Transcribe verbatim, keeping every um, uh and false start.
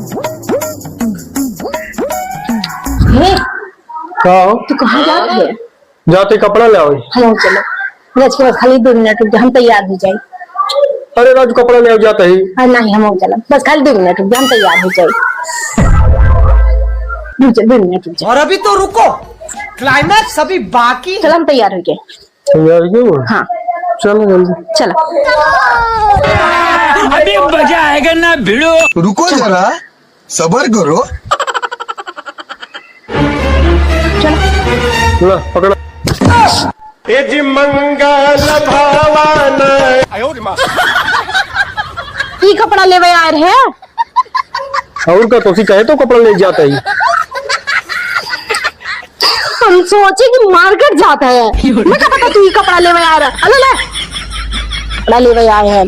हे, का हो? तू कहाँ जात है? जाते कपड़ा ले आओ। हाँ, चलो। राजकुमार, खाली दो मिनट रुक जा, हम तैयार हो जाए। अरे राजू, कपड़ा ले आओ, जाता ही। अरे नहीं, हम चलो, बस खाली दो मिनट रुक जा, हम तैयार हो जाए। रुक जा, दो मिनट रुक जा। और अभी तो रुको, climax अभी बाकी है। चलो, हम तैयार हो गए। तैयार हो गए? हाँ। चलो जल्दी। चलो। अभी मजा आएगा ना भिड़ो। रुको जरा, सबर करो। चलो। ला, पकड़ा। ए जी मंगल भवन। ई कपड़ा लेवे आए रहे। और का, तोसी कहे तो कपड़ा ले जाता ही। हम सोचे कि market जाता है। मैं क्या पता तू ई कपड़ा लेवे आए रहे। अरे ले। कपड़ा लेवे आए हैं।